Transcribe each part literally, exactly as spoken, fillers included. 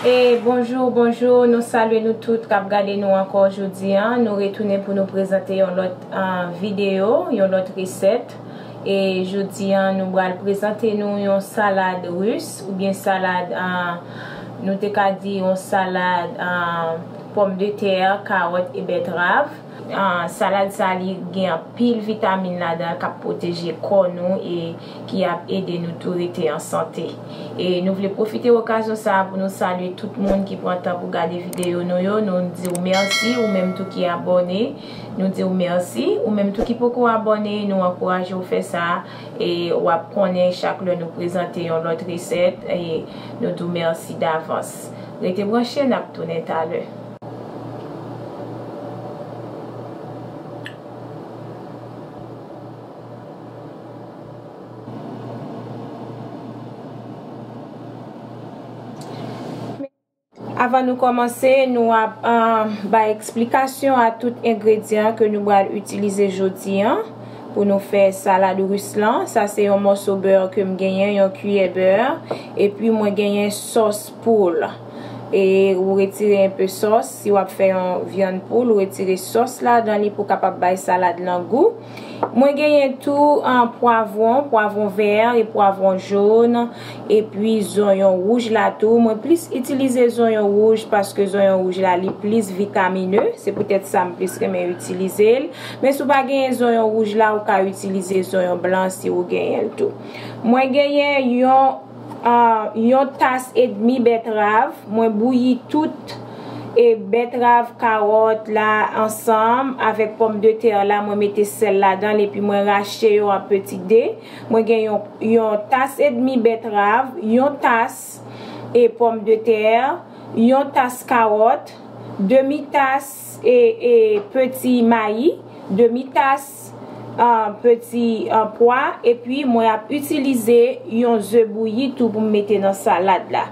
E bonjou, bonjou, nou salye nou tout k ap gade nou ankò jodi a. Nou retounen pou nou prezante yon lòt, ah, videyo, yon lòt resèt. E jodi a, nou pral prezante nou yon salad ris oubyen salad, ah, nou te ka di yon salad, ah, pòmdetè, kawòt e bètrav. Ah, salad sa, li gen anpil vitamin ladan l k ap pwoteje kò nou e ki ap ede nou tou rete an sante. E nou vle pwofite okazyon sa a pou nou salye tout moun ki pran tan pou gade videyo nou yo. Nou di w mèsi, ou menm tou ki abòne, nou di w mèsi. Ou menm tou ki poko abòne, nou ankouraje w fè sa. E w ap konnen chak lè nou prezante yon lòt resèt, e nou di w mèsi davans. Rete branche, n ap tounen talè. Avan nou kòmanse, nou ap, ah, bay eksplikasyon a tout engredyan ke nou pral itilize jodi a pou nou fè salad ris lan. Sa se yon mòso bè ke m genyen, yon kiyè bè, epi mwen genyen sòs poul. E ou retire enpe sòs, si w ap fè yon vyann poul, ou retire sòs ladan li pou kapab bay salad lan gou. Mwen genyen tou, ah, pwavwon, pwavwon vè e pwavwon jòn, epi zonyon wouj la tou. Mwen plis itilize zonyon wouj paske zonyon wouj la li plis vitamine, se poutèt sa m plis renmen itilize l. Men si w pa genyen zonyon wouj la, ou ka itilize zonyon blan si ou genyen l tou. Mwen genyen yon, ah, yon tas edmi bètrav. Mwen bouyi tout, e, bètrav, kawòt la ansanm avèk pòmdetè la. Mwen mete sèl ladan l epi mwen rache yo an peti de. Mwen gen yon, yon tas edmi bètrav, yon tas, e, pòmdetè, yon tas kawòt, demi tas, e, e, peti mayi, demi tas, ah, peti, ah, pwa, epi mwen ap itilize yon ze bouyi tou pou m mete nan salad la.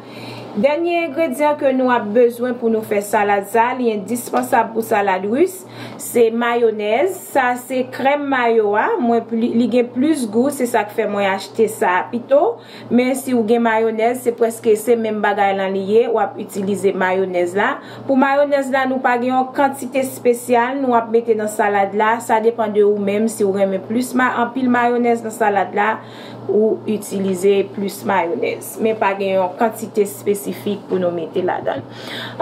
Dènye engredyan ke nou ap bezwen pou nou fè salad sa, li endispansab pou salad ris, se mayonèz. Sa se krèm mayo a, mwen pli, li gen plis gou, se sa k fè mwen achte sa pito. Men si w gen mayonèz, se prèske se menm bagay lan li ye, w ap itilize mayonèz la. Pou mayonèz la, nou pa gen yon kantite espesyal nou ap mete nan salad la, sa depann de ou menm, si w renmen plis ma-, anpil mayonèz nan salad la, ou itilize plis mayonèz. Men pa gen yon kantite espesifik pou nou mete ladan l.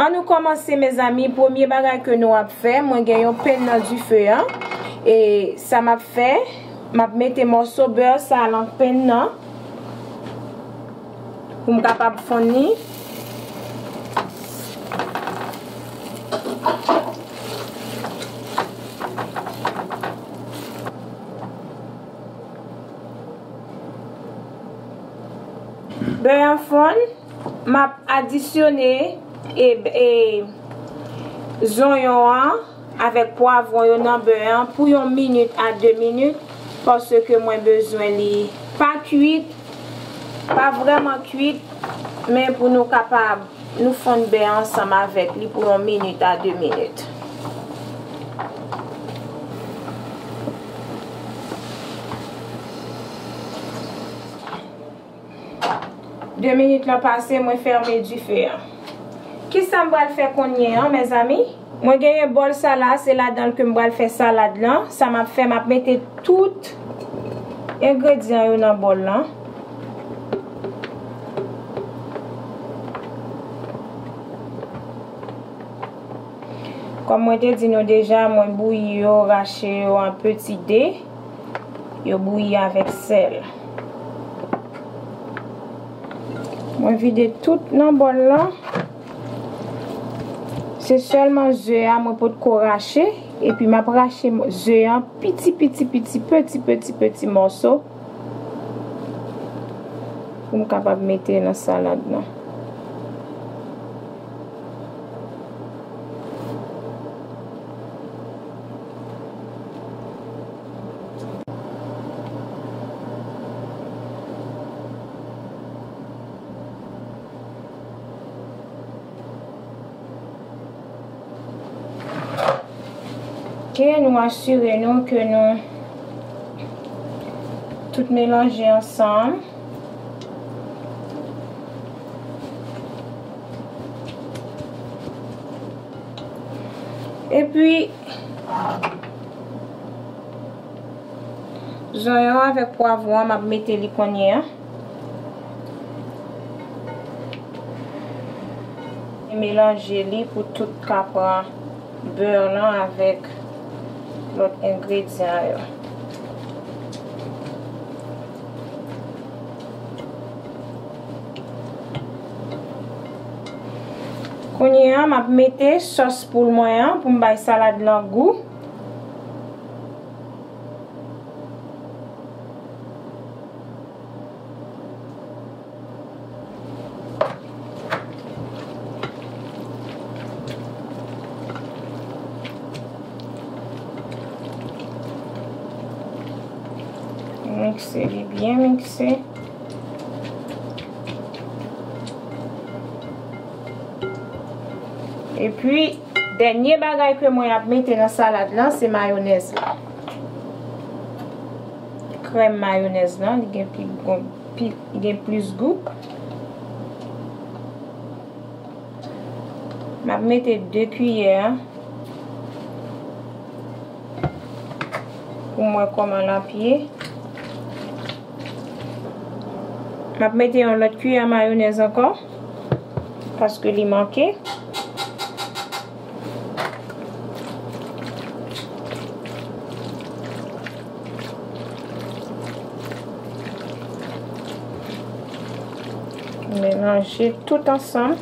Ann nou kòmanse, mezanmi. Premye bagay ke nou ap fè, mwen gen yon penn nan dife an. E sa m ap fè, m ap mete mòso bè sa lan penn nan pou m kapab fonn li. Bè an fonn, m ap adisyone e, e zonyon an avèk pwavwon yo nan bè an pou yon minit a de minit, paske mwen bezwen li pa kwit, pa vrèman kwit, men pou nou kapab, nou fonn bè ansanm avèk li pou yon minit a de minit. De minit lan pase, mwen fèmen dife an. Kisa m pral fè kounye a, mezanmi? Mwen genyen bòl sa la, se ladan l ke m pral fè salad lan. Sa m ap fè, m ap mete tout engredyan yo nan bòl lan. Kòm mwen te di nou deja, mwen bouyi yo, rache yo an peti de. Yo bouyi avèk sèl. Mwen vide tout nan bòl lan. Se sèlman ze a mwen potko rache, epi m ap rache mo-, ze an piti, piti, piti, peti, peti, peti mòso pou m kapab mete nan salad lan. Ok, nou asire nou ke nou tout melanje ansanm. Epi, zonyon avèk pwavwon an, m ap mete li kounye a. E melanje li pou tout ka pran bè lan avèk lòt engredyan yo. Kounye a, m ap mete sòs poul mwen an pou m bay salad lan gou. Mikse li byen mikse. Epi, dènye bagay ke mwen ap mete nan salad lan, se mayonèz la. Krèm mayonèz lan, li gen pi bon, pi, li gen plis gou. M ap mete de kiyè pou m wè kòman l ap ye. M ap mete yon lòt kiyè mayonèz ankò, paske li manke. Melanje tout ansanm.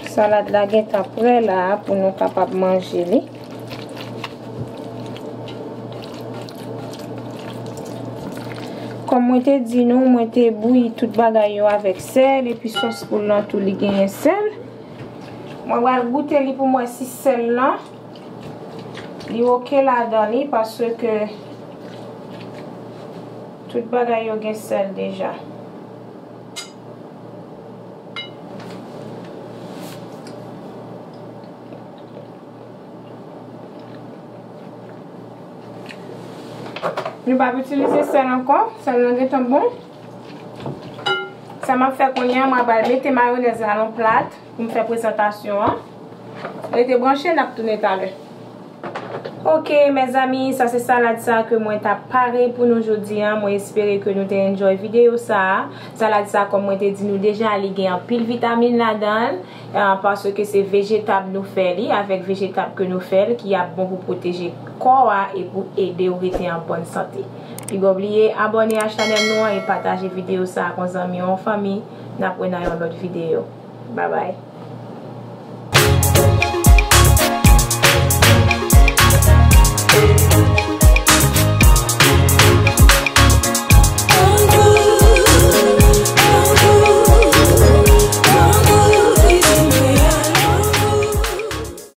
Salad la gentan prè la pou nou kapab manje li. Kòm mwen te di nou, mwen te bouyi tout bagay yo avèk sèl, epi sòs poul lan tou li genyen sèl. Mwen pral goute li pou m wè si sèl lan li oke ladan li, paske tout bagay yo gen sèl deja. Nou p ap itilize sèl ankò, sèl lan gentan bon. Sa m ap fè kounye a, mwen pral mete mayonèz la nan plat pou m fè prezantasyon an. Rete branche, n ap tounen talè. Ok, mezanmi, sa se salad sa ke mwen t ap pare pou nou jodi a. Mwen espere ke nou te enjoy videyo sa a. Salad sa, kòm mwen te di nou deja, li gen anpil vitamin ladan l, ah, paske se vejetab nou fè li, avèk vejetab ke nou fè l, ki ap bon pou pwoteje kò a e pou ede w rete an bòn sante. Piga w bliye abòne a chanèl nou an e pataje videyo sa a ak yon zanmi, yon fanmi. N ap wè nan yon lòt videyo. Babay.